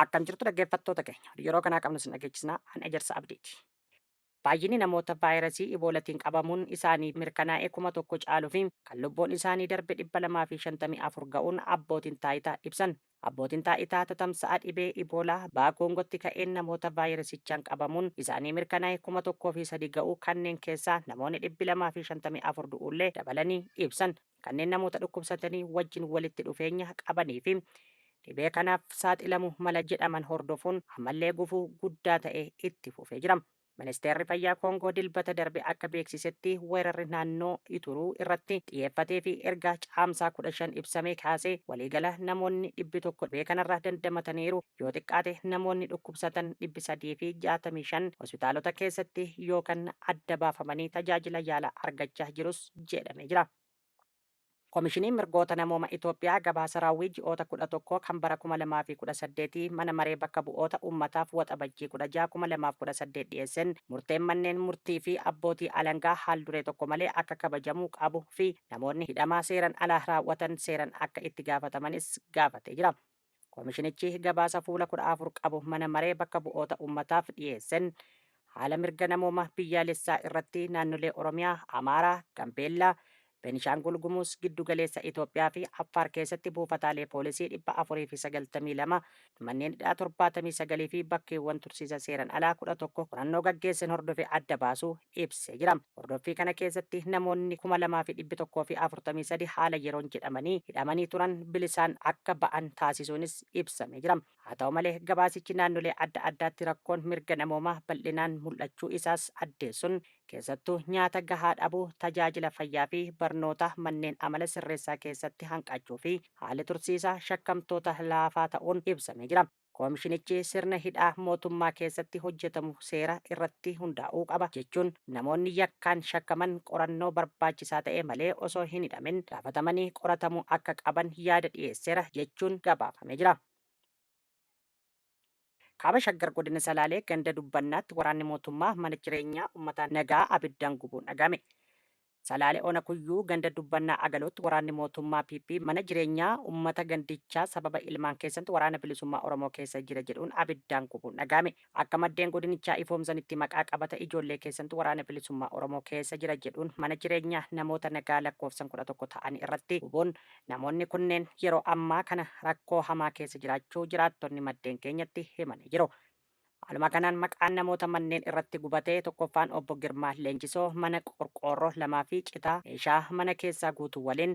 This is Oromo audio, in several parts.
Akkam jirtu dhaggeeffattoota keenya, yeroo kanaa qabnu sin dhageechisnaa, an Ejersa Abdiiti. Baay'inni namoota vaayirasii Iboolatiin qabamuun isaanii mirkanaa'e 1000 caaluu fi kan lubbuun isaanii darbe 254 ga'uun abbootiin taayitaa ibsan. Abbootiin taayitaa tatamsa'a dhibee Iboolaa Baha Koongotti ka'een namoota vaayirasichaan qabamuun isaanii mirkanaa'e 1003 ga'uu kanneen keessaa namoonni 254 du'uullee dabalanii ibsan. Kanneen namoota dhukkubsatanii wajjin walitti dhufeenya qabanii fi dhibee kanaaf saaxilamu mala jedhaman hordofuun ammallee gufuu guddaa ta'ee itti fufee jira. Ministeerri Fayyaa Koongoo Dilbata darbe akka beeksisetti weerarri naannoo Ituruu irratti xiyyeeffatee fi erga Caamsaa 15 ibsamee kaasee waliigala namoonni 100 dhibee kanarraa dandamataniiru. Yoo xiqqaate namoonni dhukkubsatan 365 hospitaalota keessatti yookan adda baafamanii tajaajila yaalaa argachaa jirus jedhamee jira. Komishiniin Mirgoota Namooma Itoophiyaa gabaasa raawwii ji'oota 11 kan bara 2018 Mana Maree Bakka Bu'oota Ummataaf Waxabajjii 16, 2018 dhiyeesseen murteen manneen murtii fi abbootii alangaa haal-duree tokko malee akka kabajamuu qabu fi namoonni hidhamaa seeran alaa raawwatan seeran akka itti gaafatamanis gaafatee jira. Komishinichi gabaasa fuula 14 qabu Mana Maree Bakka Bu'oota Ummataaf dhiyeessen haala mirga namooma biyyaalessaa irratti naannolee Oromiyaa, Amaaraa, Gambeellaa, Beenishaangul Gumuz, Giddugaleessa Itoophiyaa fi Affaar keessatti buufataalee poolisii 492, manneen hidhaa 79 fi bakkeewwan tursiisa seeran alaa 11 qorannoo gaggeessen hordofee adda baasuu ibsee jira. Hordoffii kana keessatti namoonni 2,143 haala yeroon jedhamanii hidhamanii turan bilisaan akka ba'an taasisuunis ibsamee jira. Haa ta'u malee gabaasichi naannolee adda addaatti rakkoon mirga namoomaa bal'inaan mul'achuu isaas addeessun keessattuu nyaata gahaa dhabuu, tajaajila fayyaa fi barnootaa manneen amala sirreessaa keessatti hanqachuu fi haalli tursiisaa shakkamtoota laafaa ta'uun ibsamee jira. Komishinichi sirna hidhaa mootummaa keessatti hojjetamu seera irratti hundaa'uu qaba jechuun namoonni yakkaan shakkaman qorannoo barbaachisaa ta'e malee osoo hin hidhamin gaafatamanii qoratamuu akka qaban yaada dhiyeesseera jechuun gabaafamee jira. Kaaba Shaggar Godina Salaalee ganda Dubbannaatti waraanni mootummaa mana jireenyaa ummata nagaa abiddaan gubuun dhaga'ame. Salaale Ona Kuyyuu ganda Dubbannaa Agalootti waraanni mootummaa PP mana jireenyaa uummata gandichaa sababa ilmaan keessantu Waraana Bilisummaa Oromoo keessa jira jedhuun abiddaan gubuun dhaga'ame. Akka maddeen godinichaa ifoomsanitti maqaa qabata ijoollee keessantu Waraana Bilisummaa Oromoo keessa jira jedhuun mana jireenyaa namoota nagaa lakkoofsan 11 ta'an irratti gubuun namoonni kunneen yeroo ammaa kana rakkoo hamaa keessa jiraachuu jiraattonni maddeen keenyatti himanii jiru. Haaluma kanaan maqaan namoota manneen irratti gubatee tokkoffaan Obbo Girmaa Leenjisoo mana qorqoorroo 2 fi citaa meeshaa mana keessaa guutuu waliin,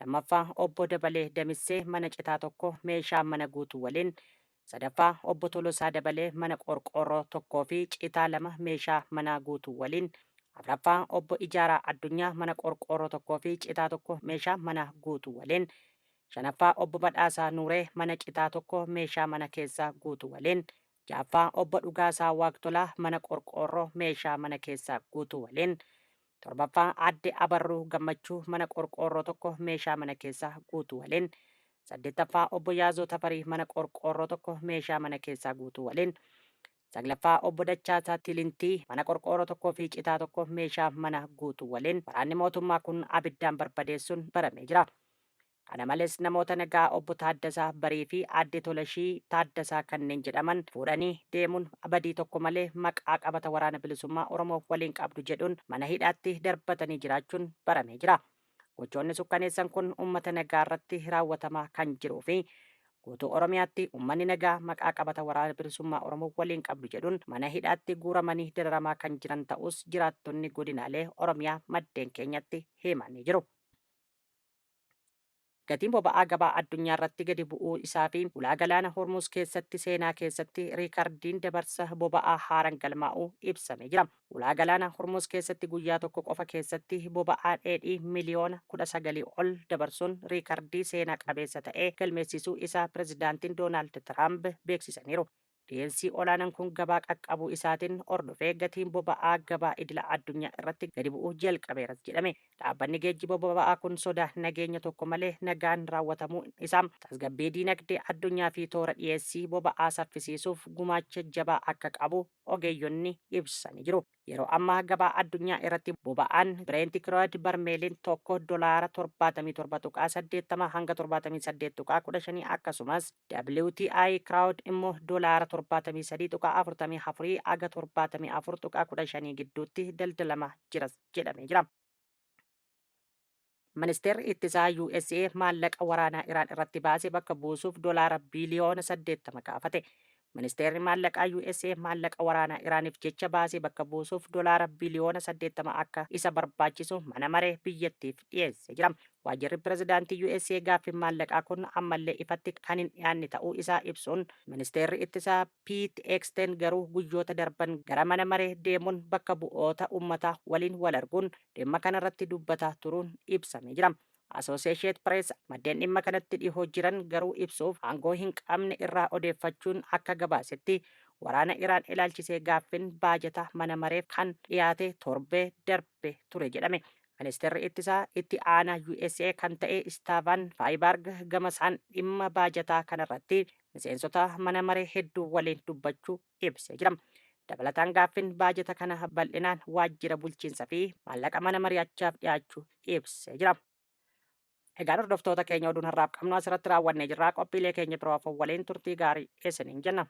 lammaffaa Obbo Dabalee Damissee mana citaa 1 meeshaa mana guutuu waliin, sadaffaa Obbo Tolosaa Dabalee mana qorqoorroo 1 fi citaa 2 meeshaa manaa guutuu waliin, afraffaa Obbo Ijaaraa Addunyaa mana qorqoorroo 1 fi citaa 1 meeshaa manaa guutuu waliin, Shanaffaa Obbo Badhaasaa Nuuree mana citaa tokko meeshaa mana keessaa guutu waliin. Ja'affaa Obbo Dhugaasaa Waaqtolaa mana qorqoorroo meeshaa mana keessaa guutuu waliin. Torbaffaa Aadde Abarruu Gammachuu mana qorqoorroo tokko meeshaa mana keessaa guutuu waliin. Saddeettaffaa Obbo Yaazoo Tafarii mana qorqoorroo tokko meeshaa mana keessaa guutuu waliin. Saglaffaa Obbo Dachaasaa Tilintii mana qorqoorroo tokkoo fi citaa tokko meeshaa mana guutuu waliin waraanni mootummaa kun abiddaan barbadeessuun baramee jira. Kana malees namoota nagaa Obbo Taaddasaa Barii fi Aadde Tolashii Taaddasaa kanneen jedhaman fuudhanii deemuun badii tokko malee maqaa qabata Waraana Bilisummaa Oromoo waliin qabdu jedhuun mana hidhaatti darbatanii jiraachuun baramee jira. Gochoonni sukkaneessan kun uummata nagaa irratti raawwatamaa kan jiruu fi guutuu Oromiyaatti uummanni nagaa maqaa qabata Waraana Bilisummaa Oromoo waliin qabdu jedhuun mana hidhaatti guuramanii dararamaa kan jiran ta'uus jiraattonni godinaalee Oromiyaa maddeen keenyatti himanii jiru. Gatiin boba'aa gabaa addunyaa irratti gadi bu'uu isaa fi ulaa galaana Hormuuz keessatti seenaa keessatti riikardiin dabarsa boba'aa haaran galmaa'uu ibsamee jira. Ulaa galaana Hormuuz keessatti guyyaa tokko qofa keessatti boba'aa dheedhii miliyoona 19 ol dabarsuun riikardii seenaa qabeessa ta'e galmeessisuu isaa Pirezidaantiin Doonaald Tiraamp beeksisaniiru. Dhiyeessii olaanan kun gabaa qaqqabuu isaatin hordofee gatiin boba'aa gabaa idila addunyaa irratti gadi bu'uu jalqabeeras jedhame. Dhaabbanni geejjiba boba'aa kun soda nageenya tokko malee nagaan raawwatamuu isaa tasgabbii diinagdee addunyaa fi toora dhiyeessii boba'aa saffisiisuuf gumaacha jabaa akka qabu ogeeyyonni ibsanii jiru. Yeroo ammaa gabaa addunyaa irratti boba'aan Brent Crude barmeeliin tokko dolaara 77.80 hanga 78.15, akkasumas WTI Crude immoo dolaara 73.44 haga 74.15 gidduutti daldalamaa jira jedhamee jira. Ministeerri ittisaa USA maallaqa waraanaa Iraan irratti baase bakka buusuuf dolaara biiliyoona 80 gaafate. Ministeerri maallaqaa USA maallaqa waraanaa Iraaniif jecha baase bakka buusuuf dolaara biiliyoona 80 akka isa barbaachisu mana maree biyyattiif dhiyeessee jira. Waajjirri pirezidaantii USA gaaffiin maallaqaa kun ammallee ifatti kan hin dhiyaanne ta'uu isaa ibsuun, ministeerri ittisaa Piit Heegsteen garuu guyyoota darban gara mana maree deemuun bakka bu'oota uummataa waliin wal arguun dhimma kanarratti dubbataa turuun ibsamee jira. Associated Press maddeen dhimma kanatti dhihoo jiran garuu ibsuuf aangoo hin qabne irraa odeeffachuun akka gabaasetti, waraana Iraan ilaalchisee gaaffin baajata mana mareef kan dhiyaate torbee darbe ture jedhame. Ministeerri ittisaa itti aanaa USA kan ta'e Istaavan Faayibaarg gama isaan dhimma baajataa kanarratti miseensota mana maree hedduu waliin dubbachuu ibsee jira. Dabalataan gaaffin baajata kana bal'inaan waajjira bulchiinsa fi maallaqa mana mari'achaaf dhiyaachuu ibsee jira. Egaan hordoftoota keenya, oduun har'aaf qabnu asirratti raawwannee jirra. Qophiilee keenya biroo waliin turtii gaarii isiniin jenna.